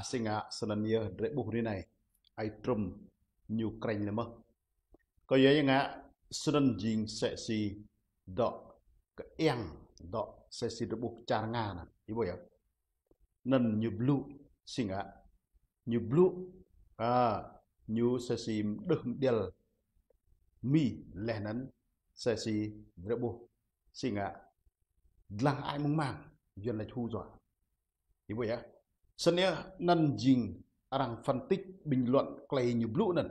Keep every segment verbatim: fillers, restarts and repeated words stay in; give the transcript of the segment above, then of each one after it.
Si ngă, snăn yơh drei ƀuh rĭ anai, ai Trump ñu krĕng lĕ mơh. Kơ yua ngă, snăn jing sĕ si dŏ kơiăng, dŏ sĕ si drei ƀuh čar Nga anăn, ih ƀuh yơh. Anăn ñu blŭ, si ngă, ñu blŭ, a, ñu sĕ si mđơh mđiăl Mi, leh anăn sĕ si drei ƀuh, si ngă, dlăng ai mơ̆ng mơ̆ng, Yuăn lač hù dọa. Ih ƀuh yơh. Snăn yơh anăn jing arăng phân tích bình luận klei ñu blŭ anăn.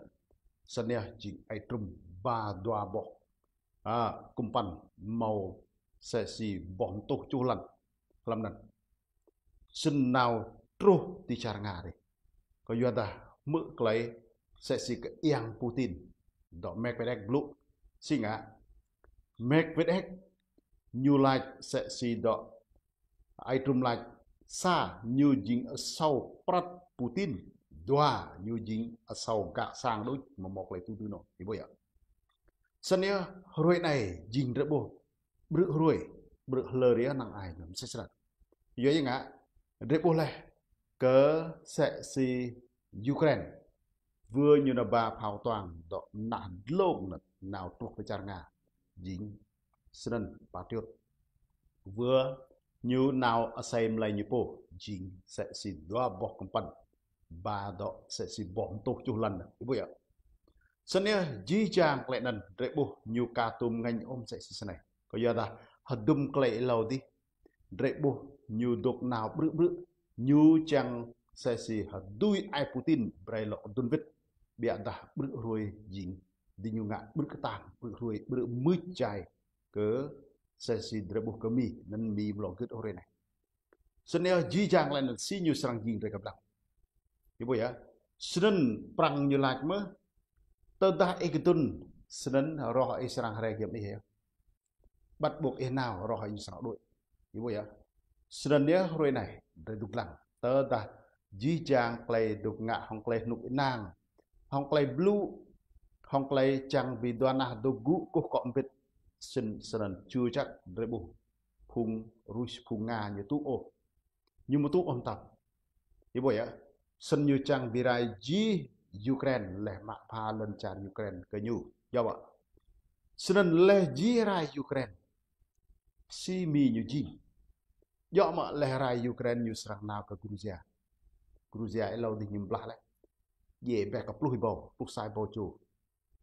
Snăn yơh jing ai Trump ba dua boh, a, kŭmpăn mâo sĕ si boh mtuh čuh lăn hlăm anăn. Snăn nao truh ti čar Nga dih. Kơ yua dah hmư̆ klei sĕ si kơiăng Putin dŏ Medvedev blŭ, si ngă, Medvedev ñu lač sĕ si dŏ ai Trump lač, sa, ñu jing asâo prăt Putin, dua, ñu jing asâo gak sang đôč, amâo mâo klei tŭ dưn ôh, ih ƀuh yơh. Snăn yơh hruê anai jing drei ƀuh ƀrư̆ hruê, ƀrư̆ hlơr yơh năng ai ñu msĕ snăn. Yua ngă, drei ƀuh leh kơ sĕ si Ukraine, wơ̆t ñu nao ba phao ktuang dŏ mnah dlông anăn nao truh kơ čar Nga, jing snăn Patriot. Wơ̆t ñu nao asei mlei ñu pô, jing sĕ si dua boh kŭmpăn, ba dŏ sĕ si boh mtuh čuh lăn, ih ƀuh yơh. Snăn yơh jih jang klei anăn drei ƀuh ñu ka tuôm ngêñ ôh sĕ si snei. Kơ yua dah hơdôm klei êlâo dih drei ƀuh ñu dôk nao ƀrư̆ ƀrư̆, ñu čiăng sĕ si hơdui ai Putin brei lŏ kơ dŭn wĭt, ƀiădah ƀrư̆ hruê jing diñu ngă ƀrư̆ kơtang, ƀrư̆ hruê, ƀrư̆ mưč jai kơ sĕ si drei ƀuh kơ Mi, anăn Mi amâo lŏ gưt ôh hruê anai. Snăn yơh jih jang klei anăn si ñu srăng jing drei kơ blang. Ih ƀuh yơh, snăn prăng ñu lač mơh, tơdah ih kơdŭn, snăn roh ih srăng rai giăm ih yơh. Bắt buộc ih nao, roh ih srăng đuĕ. Ih ƀuh yơh. Snăn yơh hruê anai, drei dôk lăng. Tơdah jih jang klei dôk ngă hŏng klei hnŭk ênang, hŏng klei blŭ, hŏng klei čiăng bi dua nah dôk gŭ kơkuh kŏ mbĭt, snăn, snăn čuh čăk drei ƀuh phung Rus, phung Nga ñu tŭ ôh. Ñu amâo tŭ ôh mtam. Ih ƀuh yơh. Snăn ñu čiăng bi rai jih Ukraine leh mă pha lŏn čar Ukraine kơ ñu. Yơh ƀă. Snăn leh jih rai Ukraine, si Mi ñu jing. Yơh mă leh rai Ukraine ñu srăng nao kơ Georgia. Georgia êlâo dih ñu mblah leh. Djiê bĕ kơ pluh êbâo, pluh sa êbâo čô.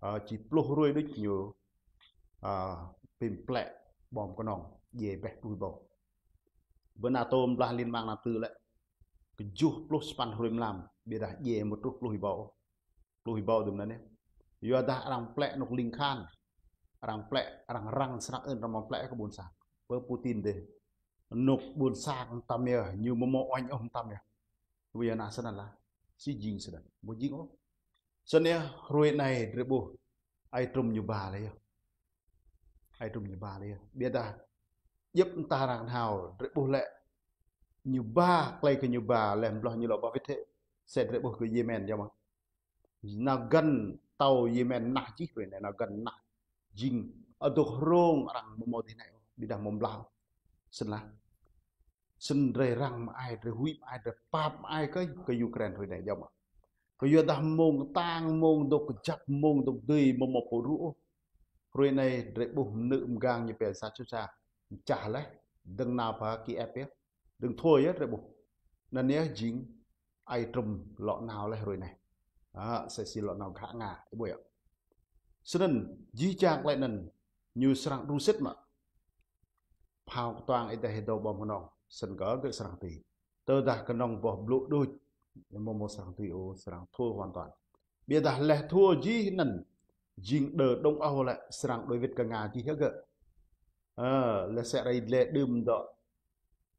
Ơ, či pluh hruê đôč ñu, ơ, pim plĕ bom kơnong, djiê bĕ pluh êbâo. Bơ NATO mblah liên bang NATO lĕ, kjuh pluh sapăn hruê mlam, ƀiădah djiê mơ̆ truh pluh êbâo. Pluh êbâo dŭm anăn yơh. Yua dah arăng plĕ anôk ling kahan. Arăng plĕ, arăng răng snăk ơn arăng mă plĕ kơ ƀuôn sang. Pơ Putin dih. Anôk ƀuôn sang mtam yơh, ñu amâo mâo uêñ ôh mtam yơh. Ƀiădah anăn snăn lah. Si jing snăn. Amâo jing ôh. Snăn yơh, hruê anai drei ƀuh. Ai Trump ñu ba leh yơh. Ai Trump ñu ba leh yơh. Ƀiădah djŏp mta arăng thâo, drei ƀuh lĕ ñu ba, klei kơ ñu ba, leh mbloh ñu lŏ ba wĭt hĕ. Sĕ drei ƀuh kơ Yemen, yơh mơh. Nao găn tâo Yemen nah jih hruê anai, nao găn nah jing. Adôk hrông arăng amâo mâo dih anai, ƀiădah amâo mblah. Snăn lah. Snăn drei răng mă ai, drei huĭ mă ai, drei pap mă ai kơ, kơ Ukraine hruê anai, yơh mơh. Kơ yua dah mông kơtang, mông dôk kơjăp, mông dôk dưi, amâo mâo pô rŭ ôh. Hruê anai drei ƀuh mnư̆ mgang ñu pia sa čô sa. Mčah leh, dơ̆ng nao pơ Kiev yơh. Dơ̆ng thâo yơh drei ƀuh. Anăn yơh jing ai Trump lŏ nao leh hruê anai. Ă, sĕ si lŏ nao ghă Nga, ih ƀuh yơh. Snăn, jih jang klei anăn, ñu srăng đru sĭt mă. Phao ktuang êdeh êdâo bom kơnong, snăn kơ gơ̆ srăng tui. Tơdah kơnong boh blŭ đuč, amâo mâo srăng tui ôh, srăng thua hoàn toàn. Ƀiădah leh thua jih anăn, jing đơ Đông Âu lĕ srăng đuĕ wĭt kơ Nga jih hă gơ̆. Ơ, leh sĕ rai leh đưm dŏ.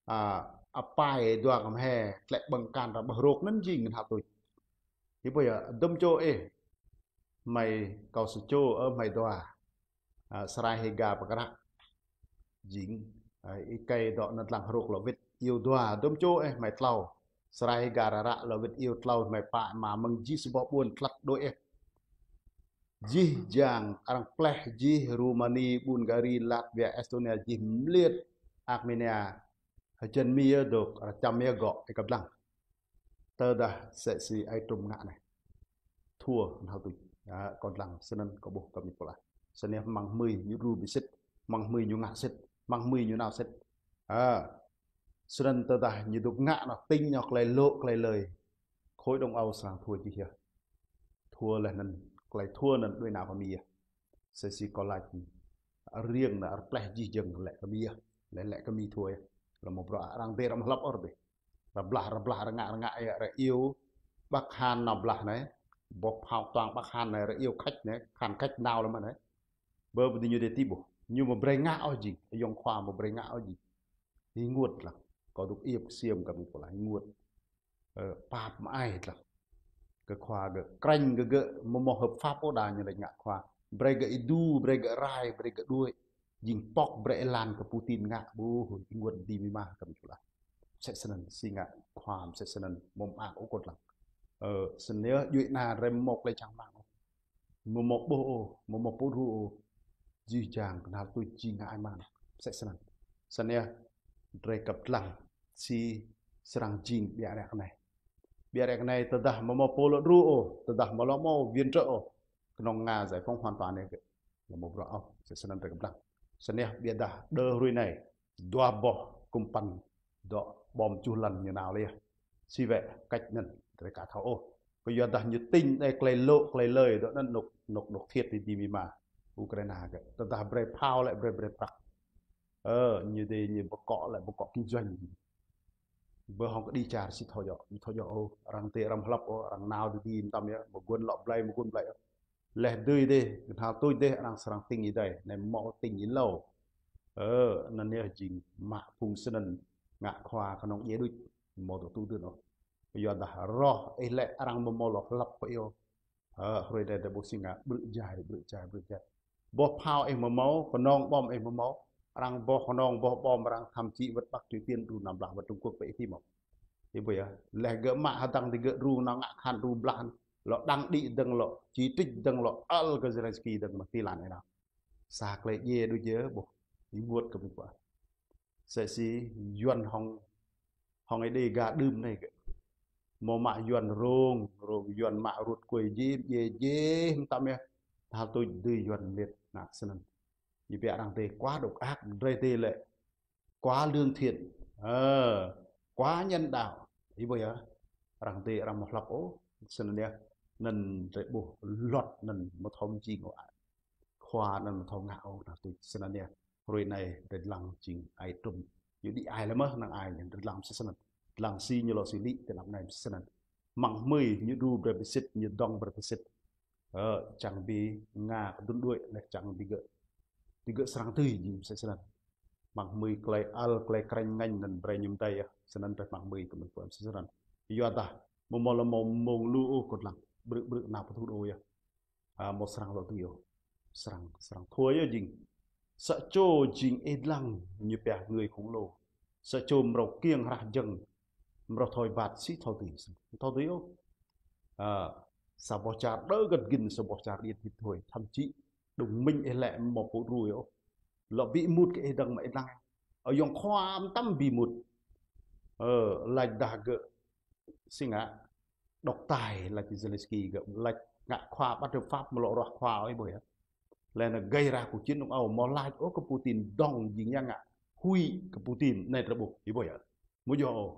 A, apai dua kăm he, tlĕ ƀơ̆ng kan ra ƀơh rôk anăn jing ngăn hăp tuč. Ih ƀuh yơh, dŭm čô ih. Hmei kâo sa čô, ơ, hmei dua. A, Srai Higa Pơkră. Jing, a, ih kei dŏ anăn dlăng rôk lŏ wĭt iêu dua, dŭm čô ih, hmei tlâo. Srai Higa Rară lŏ wĭt iêu tlâo, hmei pă, mă mơ̆ng jih sa boh ƀuôn tlăt đuĕ ih. Jih jang arăng pleh, jih Rumani, Bulgari, Latvia, Estonia, jih mliêt Armenia, hơjăn Mi yơh dôk, arăng čăm yơh gŏ, ih kăp dlăng. Tơdah sĕ si ai trŭm ngă anai. Thua nao tuč. Ya, kâo lăng, snăn kâo ƀuh kơ mĭt pô lah. Snăn hmăng hmưi ñu đru bi sĭt, hmăng hmưi ñu ngă sĭt, hmăng hmưi ñu nao sĭt. Ha. Snăn tơdah ñu dôk ngă nao, tĭng nao klei lŏ, klei lơi. Khối đông Âu srăng thua čih yơh. Thua leh anăn, klei thua anăn đuĕ nao kơ Mi yơh. Sĕ si kâo lač riêng nao rơpleh jih jơ̆ng lĕ kơ Mi yơh. Lĕ, lĕ kơ Mi thua yơh. Lŏ mâo bruă arăng dê arăng hlăp ôh rơbeh. Rơblah, rơblah, rơngă, rơngă, ya, rơ iêu Bắc Hàn nao blah anai. Boh phao tuang Bắc Hàn anai, rơ iêu Khač anai, Hàn Khač nao lăm anai. Bơ bơ ñu dê ti ƀuh. Ñu mâo brei ngă ôh jing. Ayŏng khua mâo brei ngă ôh jing. Ênguôt lăng. Kâo dôk iĕp ksiêm kơ mĭt pô lah, ênguôt. Ơ, pap mă ai lăng. Kơ khua gơ̆, krĕng gơ̆, gơ̆ mâo mâo hợp pháp ôh đa ñu lač ngă khua. Brei gơ̆ êdu, brei gơ̆ rai, brei gơ̆ đuĕ. Jing pŏk brei êlan kơ Putin ngă, ƀuh, ênguôt dĭ Mi mah kơ mĭt pô lah. Msĕ snăn, si ngă khua msĕ snăn, mâo mơak ôh kơ lăng. Ơ, snăn yơh, djuai ana drei mâo klei čang rơmang ôh. Mâo mâo ƀuh ôh, mâo mâo pô đru ôh. Jih jang knhal tuč jing ngă ai mang. Msĕ snăn. Snăn yơh, drei kăp lăng, si srăng jing ƀiă ră anai. Ƀiă ră anai tơdah mâo mâo pô lŏ đru ôh, tơdah mâo lŏ mâo viện trợ ôh. Knŏng Nga giải phóng hoàn toàn anai gơ̆. Lŏ mâo bruă ôh, msĕ snăn drei kăp lăng. Snăn yơh, ƀiădah đơ hruê anai, dua boh kŭmpăn dŏ bom čuh lăn ñu nao leh. Si wĕ cách anăn, drei ka thâo ôh. Kyuadah ñu tĭng anai klei lŏ, klei lơi, dŏ anăn anôk, anôk, anôk thiêt ti dĭ Mi mah. Ukraina gơ̆. Tơdah brei phao lĕ brei, brei prăk. Ơ, ñu dê ñu bơkŏ lĕ bơkŏ kinh doanh. Bơ hŏng kơđi čar si thâo djŏ, thâo djŏ ôh. Arăng dê arăng hlăp ôh, arăng nao dê dĭ mtam yơh. Mơguôn lŏ blai, mơguôn blai ôh. Leh dưi dih, knhal tuč dih, arăng srăng tĭng êdei, anei mâo tĭng êlâo. Ơ, anăn yơh jing mă phung snăn ngă khua knŏng djiê đuč, mâo tŭ tŭ dưn ôh. Kyuadah roh ih lĕ arăng mâo mâo lŏ hlăp kơ ih ôh. Ơ, hruê anei drei ƀuh si ngă, brư̆ jai, brư̆ jai, brư̆ jai. Boh phao ih mâo mâo, knŏng bom ih mâo mâo, arăng boh knŏng boh bom, arăng thậm chí wơ̆t Bắc Triều Tiên đru nao blah wơ̆t Trung Quốc pơ ih ti mâo. Ih ƀuh yơh, leh gơ̆ mă hdơ̆ng digơ̆ đru nao ngă kahan đru blah, lŏ đăng đĭ dơ̆ng lŏ, chỉ trích dơ̆ng lŏ, ăl kơ Zelensky dơ̆ng mă ti lăn ih nao. Sa klei djiê đuč yơh ƀuh, ênguôt kơ mĭt pô. Sĕ si Yuăn hŏng, hŏng Êđê Ga đưm anai gơ̆. Mâo mă Yuăn rông, rông Yuăn mă rut kuê jim, djiê, djiê, mtam yơh. Knhal tuč dưi Yuăn mĭt, nă, snăn. Ñu pia arăng dê quá độc ác, drei dê lĕ quá lương thiện, ơ, quá nhân đạo. Ih ƀuh yơh, arăng dê arăng mâo hlăp ôh, snăn yơh, anăn drei ƀuh luật anăn mâo thâo mjing ôh. Khua anăn mâo thâo ngă ôh, nă tuč snăn yơh. Hruê anei drei dlăng jing ai trŭm. Ñu đĭ ai lĕ mơh, năng ai ñu drei dlăng msĕ snăn. Dlăng si ñu lŏ si lĭ, ti anăp anei msĕ snăn. Hmăng hmưi ñu đru brei bi sĭt, ñu dŏng brei bi sĭt. Ơ, čang bi Nga kơ dŭn đuĕ leh čang bi gơ̆. Ti gơ̆ srăng tui jing msĕ snăn. Hmăng hmưi klei ăl, klei krĕng ngăn anăn brei ñu mdei yơh. Snăn drei hmăng hmưi kơ mĭt pô msĕ snăn. Kyuadah, mâo mâo lŏ mâo mông lu ôh kơ lăng. Brư̆ brư̆ nao pơtŭ đô yơh. Ha, mâo srăng lŏ tui ôh. Srăng, srăng thua yơh jing. Sa čô jing ih dlăng ñu pia người khổng lồ. Sa čô mrâo kiêng hrah jơ̆ng. Mrâo thoi bat si thâo tui. Thâo tui ôh. Ha, sa boh čar đơ găt gĭn, sa boh čar điêt gĭt thôi. Thậm chí, đồng minh ih lĕ mâo pô đru ôh. Lŏ bi mŭt kơ ih dơ̆ng mă ih dlăng. Ơ, ayŏng khua mtam bi mŭt. Ơ, lač dah gơ̆ si ngă độc tài lač Zelensky gơ̆ lač ngă khua bất hợp pháp mâo lŏ ruah khua ôh ih ƀuh yơh. Leh anăn gây ra cuộc chiến Đông Âu mâo lač ôh kơ Putin dŏng jing yang ngă hŭi kơ Putin anei drei ƀuh ih ƀuh yơh. Mâo djŏ ôh.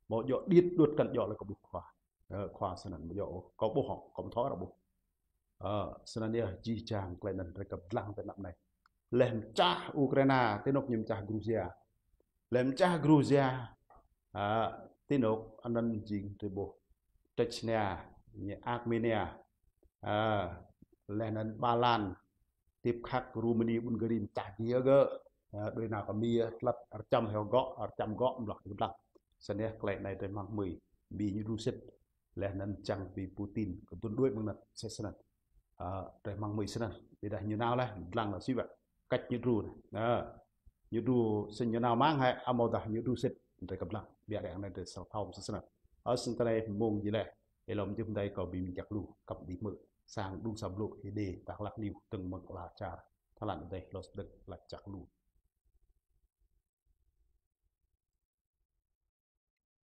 Mâo djŏ điêt đuôt kăn djŏ lĕ kơ ƀuh khua. Ơ, khua snăn mâo djŏ ôh. Kâo ƀuh hŏ, kâo mthâo arăng ƀuh. Ơ, snăn yơh jih jang klei anăn drei kăp dlăng ti anăp anei. Leh mčah Ukraina, ti anôk ñu mčah Georgia. Leh mčah Georgia, ơ, ti anôk anăn jing drei ƀuh Chechnya, ñu Armenia, ơ, leh anăn Ba Lan, tiếp khắc Rumani, Bulgari, mčah djiê gơ̆, ơ, đuĕ nao kơ Mi, tlăt, rơčăm heo gŏ, rơčăm gŏ, mlŏk ti kơblang. Snăn yơh klei anei drei hmăng hmưi, Mi ñu đru sĭt, leh anăn čang bi Putin kơ dŭn đuĕ mơ̆ng anăn, msĕ snăn. Ơ, drei hmăng hmưi snăn, ƀiădah ñu nao leh, dlăng nao si wă, cách ñu đru anei. Ơ, ñu đru, snăn ñu nao mang hĕ, amâodah ñu đru sĭt, drei kăp dlăng, ƀiă ră anei drei srăng thâo msĕ snăn. Ơ, snăn tơ anei mông djơ̆ leh, ih lŏ mjưh mdei kâo bi mjăk lu, kăp đĭ hmư̆, sang đŭng sa blŭ, Êđê, Dak Lak News, dơ̆ng mơ̆ng ala čar, tơlan adih, lŏ sdơ̆ng, lač jăk lu.